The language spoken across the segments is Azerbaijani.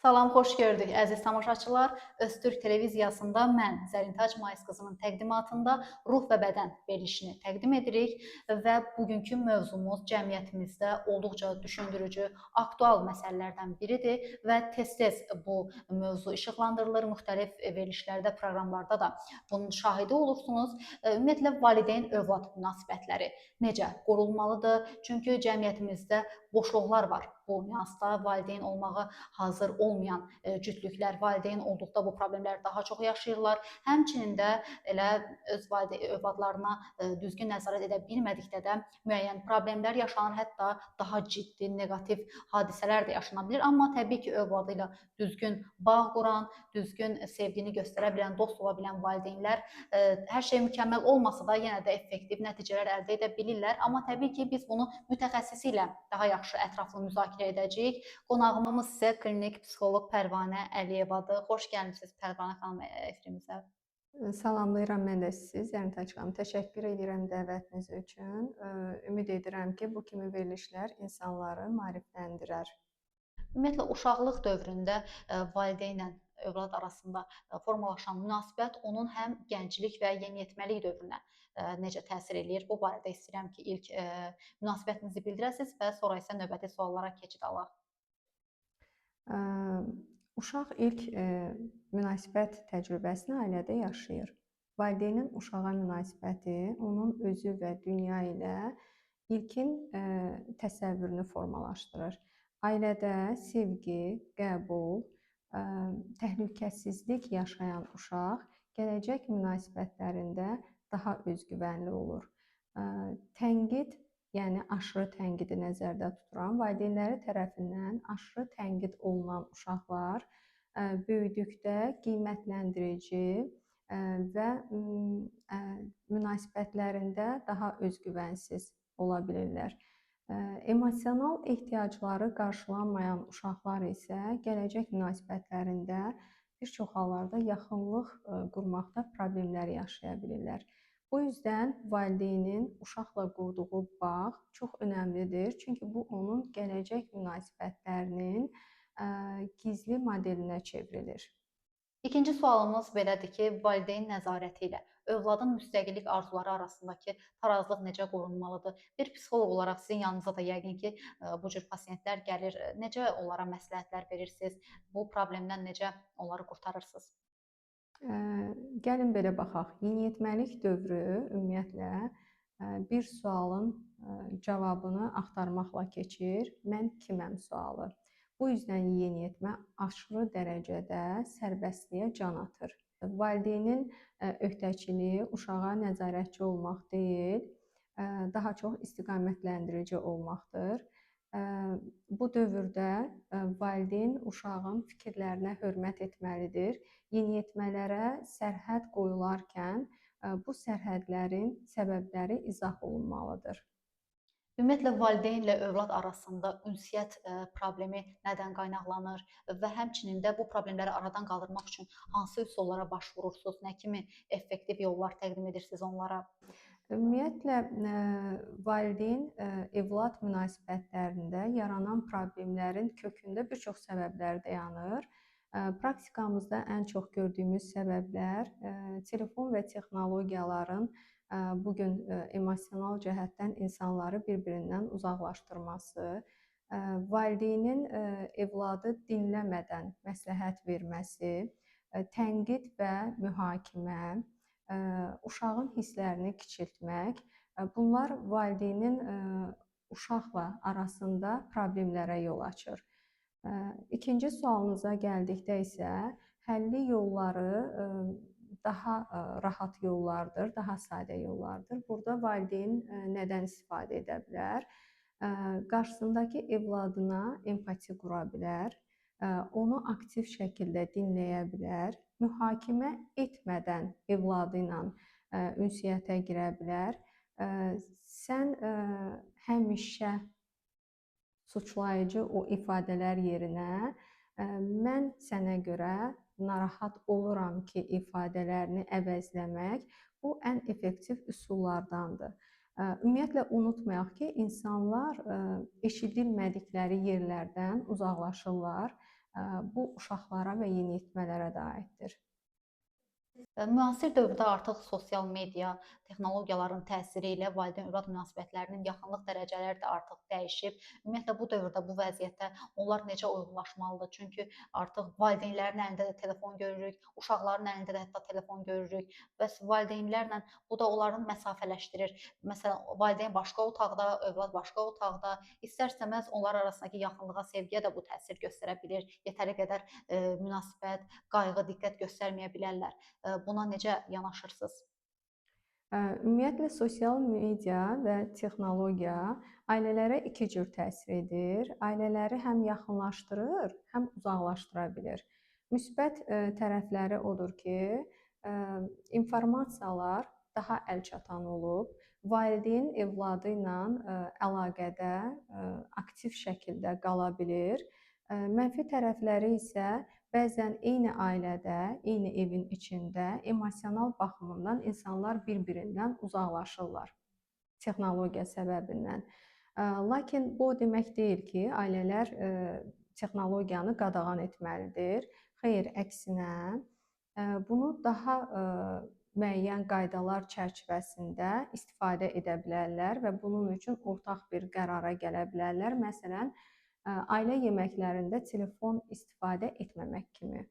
Salam, xoş gördük əziz tamaşaçılar. Öztürk televiziyasında mən Zərintac Mais qızının təqdimatında Ruh və Bədən verilişini təqdim edirik və bugünkü mövzumuz cəmiyyətimizdə olduqca düşündürücü, aktual məsələlərdən biridir və tez-tez bu mövzu işıqlandırılır. Müxtəlif verilişlərdə, proqramlarda da bunun şahidi olursunuz. Ümumiyyətlə valideyn-övlad münasibətləri necə qorunmalıdır? Çünki cəmiyyətimizdə boşluqlar var. Bu nüansda valideyn olmağa hazır olmayan cütlüklər valideyn olduqda bu problemləri daha çox yaşayırlar. Həmçinin də elə öz övladlarına düzgün nəzarət edə bilmədikdə də müəyyən problemlər yaşanır, hətta daha ciddi neqativ hadisələr də yaşana bilər. Amma təbii ki, övladı ilə düzgün bağ quran, düzgün sevgini göstərə bilən, dost ola bilən valideynlər hər şey mükəmməl olmasa da yenə də effektiv nəticələr əldə edə bilirlər. Amma təbii ki, biz bunu mütəxəssisi ilə daha yaxşı ətraflı müzakirə edəcəyik. Qonağımız isə klinik psixoloq Pərvanə Əliyevadır. Xoş gəlmisiniz Pərvanə xanım efirimizə. Salamlayıram mən də sizi, Zərintac xanım. Təşəkkür edirəm dəvətiniz üçün. Ümid edirəm ki, bu kimi verilişlər insanları maarifləndirər. Ümumiyyətlə uşaqlıq dövründə valideynlə övlad arasında formalaşan münasibət onun həm gənclik və yeniyetməlik dövrünə necə təsir eləyir? Bu barədə istəyirəm ki, ilk münasibətinizi bildirəsiniz və sonra isə növbəti suallara keçid alaq. Uşaq ilk münasibət təcrübəsini ailədə yaşayır. Valideynin uşağa münasibəti onun özü və dünya ilə ilkin təsəvvürünü formalaşdırır. Ailədə sevgi, qəbul, təhlükəsizlik yaşayan uşaq gələcək münasibətlərində daha özgüvənli olur. Tənqid, yəni aşırı tənqidi nəzərdə tuturam. Valideynləri tərəfindən aşırı tənqid olunan uşaqlar böyüdükdə qiymətləndirici və münasibətlərində daha özgüvənsiz ola bilirlər. Emosional ehtiyacları qarşılanmayan uşaqlar isə gələcək münasibətlərində bir çox hallarda yaxınlıq qurmaqda problemlər yaşaya bilirlər. Bu yüzdən valideynin uşaqla qurduğu bağ çox önəmlidir. Çünki bu onun gələcək münasibətlərinin gizli modelinə çevrilir. İkinci sualımız belədir ki, valideyn nəzarəti ilə övladın müstəqillik arzuları arasındakı tarazlıq necə qorunmalıdır? Bir psixoloq olaraq sizin yanınıza da yəqin ki, bu cür pasientlər gəlir. Necə onlara məsləhətlər verirsiniz? Bu problemdən necə onları qurtarırsınız? Gəlin belə baxaq. Yeniyetməlik dövrü ümumiyyətlə bir sualın cavabını axtarmaqla keçir. Mən kiməm sualı. Bu yüzdən yeniyetmə aşırı dərəcədə sərbəstliyə can atır. Valideynin öhdəçiliyi uşağa nəzarətçi olmaq deyil, daha çox istiqamətləndirici olmaqdır. Bu dövrdə valideyn uşağın fikirlərinə hörmət etməlidir. Yeniyetmələrə sərhəd qoyularkən bu sərhədlərin səbəbləri izah olunmalıdır. Ümumiyyətlə valideynlə övlad arasında ünsiyyət problemi nədən qaynaqlanır və həmçinin də bu problemləri aradan qaldırmaq üçün hansı üsullara baş vurursunuz, nə kimi effektiv yollar təqdim edirsiniz onlara? Ümumiyyətlə valideyn evlad münasibətlərində yaranan problemlərin kökündə bir çox səbəblər dayanır. Praktikamızda ən çox gördüyümüz səbəblər telefon və texnologiyaların bu gün emosional cəhətdən insanları bir-birindən uzaqlaşdırması, valideynin evladı dinləmədən məsləhət verməsi, tənqid və mühakimə, uşağın hisslərini kiçiltmək, bunlar valideynin uşaqla arasında problemlərə yol açır. İkinci sualınıza gəldikdə isə həlli yolları daha rahat yollardır, daha sadə yollardır. Burada valideyn nədən istifadə edə bilər? Qarşısındakı evladına empati qura bilər, onu aktiv şəkildə dinləyə bilər, mühakimə etmədən evladı ilə ünsiyyətə girə bilər. Sən həmişə suçlayıcı o ifadələr yerinə mən sənə görə narahat oluram ki ifadələrini əvəzləmək bu ən effektiv üsullardandır. Ümumiyyətlə unutmayaq ki, insanlar eşidilmədikləri yerlərdən uzaqlaşırlar. Bu uşaqlara və yeniyetmələrə də aiddir. Müasir dövrdə artıq sosial media, texnologiyaların təsiri ilə valideyn-övlad münasibətlərinin yaxınlıq dərəcələri də artıq dəyişib. Ümumiyyətlə bu dövrdə, bu vəziyyətdə onlar necə uyğunlaşmalıdır? Çünki artıq valideynlərin əlində də telefon görürük, uşaqların əlində də hətta telefon görürük. Bəs valideynlərlə bu da onların məsafələşdirir. Məsələn, valideyn başqa otaqda, övlad başqa otaqda, istər-istəməz onlar arasındakı yaxınlığa, sevgiyə də bu təsir göstərə bilir. Yetəri qədər münasibət, qayğı, diqqət göstərməyə bilərlər. Buna necə yanaşırsınız? Ümumiyyətlə sosial media və texnologiya ailələrə iki cür təsir edir. Ailələri həm yaxınlaşdırır, həm uzaqlaşdıra bilir. Müsbət tərəfləri odur ki, informasiyalar daha əlçatan olub, valideyn övladı ilə əlaqədə aktiv şəkildə qala bilir. Mənfi tərəfləri isə bəzən eyni ailədə, eyni evin içində emosional baxımından insanlar bir-birindən uzaqlaşırlar texnologiya səbəbindən. Lakin bu o demək deyil ki, ailələr texnologiyanı qadağan etməlidir. Xeyr, əksinə bunu daha müəyyən qaydalar çərçivəsində istifadə edə bilərlər və bunun üçün ortaq bir qərara gələ bilərlər. Məsələn, ailə yeməklərində telefon istifadə etməmək kimi.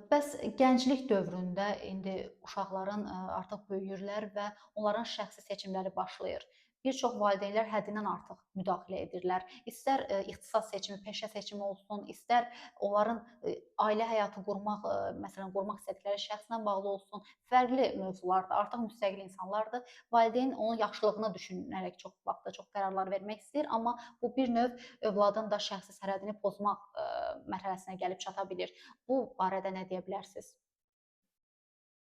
Bəs gənclik dövründə indi uşaqların artıq böyüyürlər və onların şəxsi seçimləri başlayır. Bir çox valideynlər həddindən artıq müdaxilə edirlər. İstər ixtisas seçimi, peşə seçimi olsun, istər onların ailə həyatı qurmaq, məsələn, qurmaq istədikləri şəxslə bağlı olsun, fərqli mövzularda artıq müstəqil insanlardır. Valideyn onun yaxşılığını düşünərək çox vaxtda çox qərarlar vermək istəyir, amma bu bir növ övladın da şəxsi sərhədini pozmaq mərhələsinə gəlib çata bilir. Bu barədə nə deyə bilərsiniz?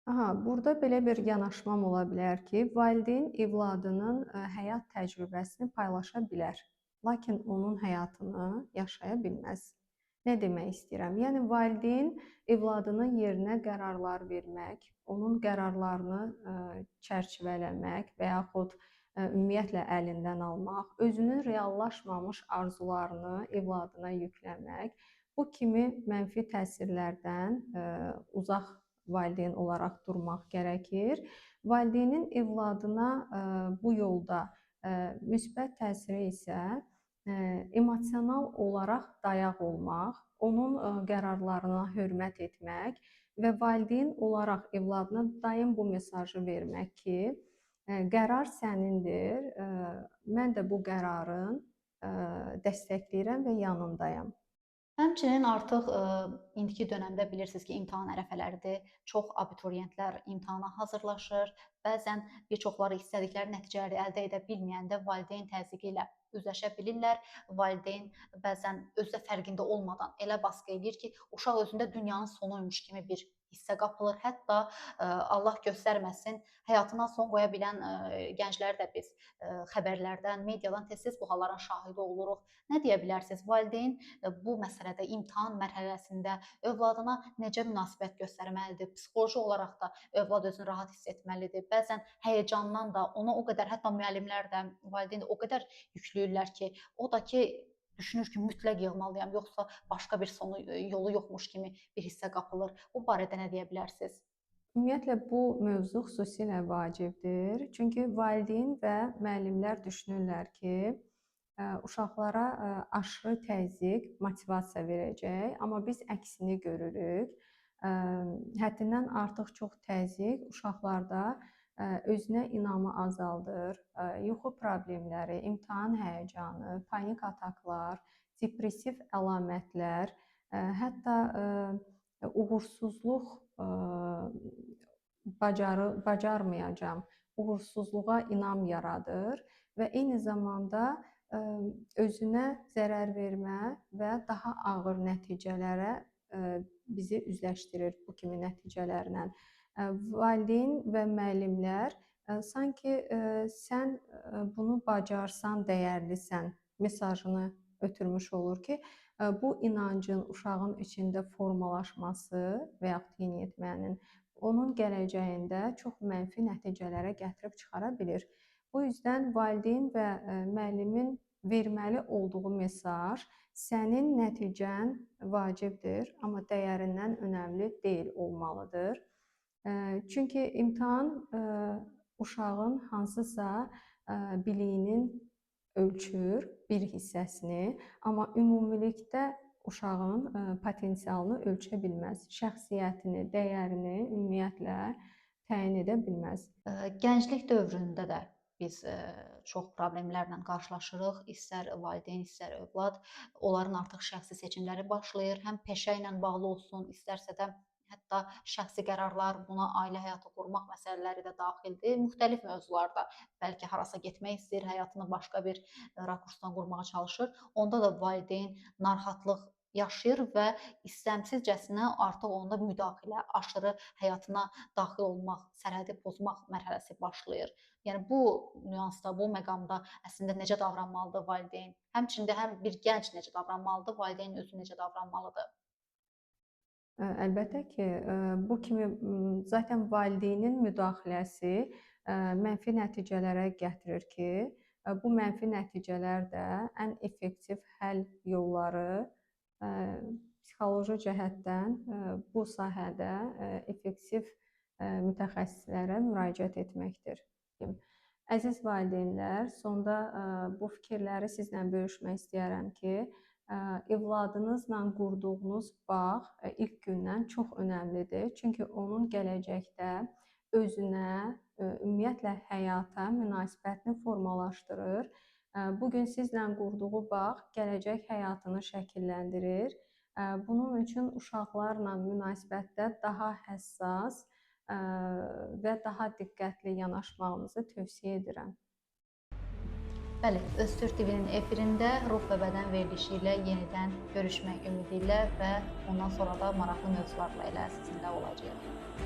Aha, burada belə bir yanaşmam ola bilər ki, valideyn övladının həyat təcrübəsini paylaşa bilər, lakin onun həyatını yaşaya bilməz. Nə demək istəyirəm? Yəni valideyn övladının yerinə qərarlar vermək, onun qərarlarını çərçivələmək və yaxud ümumiyyətlə əlindən almaq, özünün reallaşmamış arzularını övladına yükləmək, bu kimi mənfi təsirlərdən uzaq valideyn olaraq durmaq gərəkir. Valideynin övladına bu yolda müsbət təsiri isə emosional olaraq dayaq olmaq, onun qərarlarına hörmət etmək və valideyn olaraq övladına daim bu mesajı vermək ki, qərar sənindir, mən də bu qərarın dəstəkləyirəm və yanındayam. Həmçinin artıq indiki dönəmdə bilirsiniz ki, imtahan ərəfələridir. Çox abituriyentlər imtahana hazırlaşır. Bəzən bir çoxları istədikləri nəticələri əldə edə bilməyəndə valideyn təzyiqi ilə üzləşə bilirlər. Valideyn bəzən özü də fərqində olmadan elə baskı eləyir ki, uşaq özündə dünyanın sonuymuş kimi bir hissə qapılır. Hətta Allah göstərməsin, həyatına son qoya bilən gəncləri də biz xəbərlərdən, mediadan tez-tez bu halların şahidi oluruq. Nə deyə bilərsiniz? Valideyn bu məsələdə imtahan mərhələsində övladına necə münasibət göstərməlidir? Psixoloji olaraq da övlad özünü rahat hiss etməlidir. Bəzən həyəcandan da ona o qədər, hətta müəllimlər də, valideyn də o qədər yükləyirlər ki, o da ki, düşünür ki, mütləq yığmalıyam, yoxsa başqa bir sonu, yolu yoxmuş kimi bir hissə qapılır. Bu barədə nə deyə bilərsiniz? Ümumiyyətlə, bu mövzu xüsusilə vacibdir. Çünki valideyn və müəllimlər düşünürlər ki, uşaqlara aşırı təzyiq motivasiya verəcək, amma biz əksini görürük. Həddindən artıq çox təzyiq uşaqlarda özünə inamı azaldır, yuxu problemləri, imtahan həyəcanı, panik ataklar, depressiv əlamətlər, hətta uğursuzluq bacarmayacam, uğursuzluğa inam yaradır və eyni zamanda özünə zərər vermə və daha ağır nəticələrə bizi üzləşdirir bu kimi nəticələrlə. Valideyn və müəllimlər sanki sən bunu bacarsan, dəyərlisən mesajını ötürmüş olur ki, bu inancın uşağın içində formalaşması və yaxud yeniyetmənin onun gələcəyində çox mənfi nəticələrə gətirib çıxara bilir. Bu yüzdən valideyn və müəllimin verməli olduğu mesaj sənin nəticən vacibdir, amma dəyərindən önəmli deyil olmalıdır. Çünki imtahan uşağın hansısa biliyinin ölçür bir hissəsini, amma ümumilikdə uşağın potensialını ölçə bilməz, şəxsiyyətini, dəyərini ümumiyyətlə təyin edə bilməz. Gənclik dövründə də biz çox problemlərlə qarşılaşırıq. İstər valideyn, istər övlad, onların artıq şəxsi seçimləri başlayır. Həm peşə ilə bağlı olsun, istərsə də hətta şəxsi qərarlar, buna ailə həyatı qurmaq məsələləri də daxildir. Müxtəlif mövzularda bəlkə harasa getmək istəyir, həyatını başqa bir rakursdan qurmağa çalışır. Onda da valideyn narahatlıq yaşayır və istəmsizcəsinə artıq onda müdaxilə, aşırı həyatına daxil olmaq, sərhədi pozmaq mərhələsi başlayır. Yəni bu nüansda, bu məqamda əslində necə davranmalıdır valideyn? Həmçinin də həm bir gənc necə davranmalıdır, valideyn özü necə davranmalıdır? Əlbəttə ki, bu kimi zaten valideynin müdaxiləsi mənfi nəticələrə gətirir ki, bu mənfi nəticələr də ən effektiv həll yolları psixoloji cəhətdən bu sahədə effektiv mütəxəssislərə müraciət etməkdir. Əziz valideynlər, sonda bu fikirləri sizlə bölüşmək istəyərəm ki, övladınızla qurduğunuz bağ ilk gündən çox önəmlidir. Çünki onun gələcəkdə özünə, ümumiyyətlə həyata münasibətini formalaşdırır. Bu gün sizlə qurduğu bağ gələcək həyatını şəkilləndirir. Bunun üçün uşaqlarla münasibətdə daha həssas və daha diqqətli yanaşmağınızı tövsiyə edirəm. Bəli, Öztürk TV-nin efirində Ruh və Bədən verilişi ilə yenidən görüşmək ümidi ilə və ondan sonra da maraqlı mövzularla elə sizinlə olacağıq.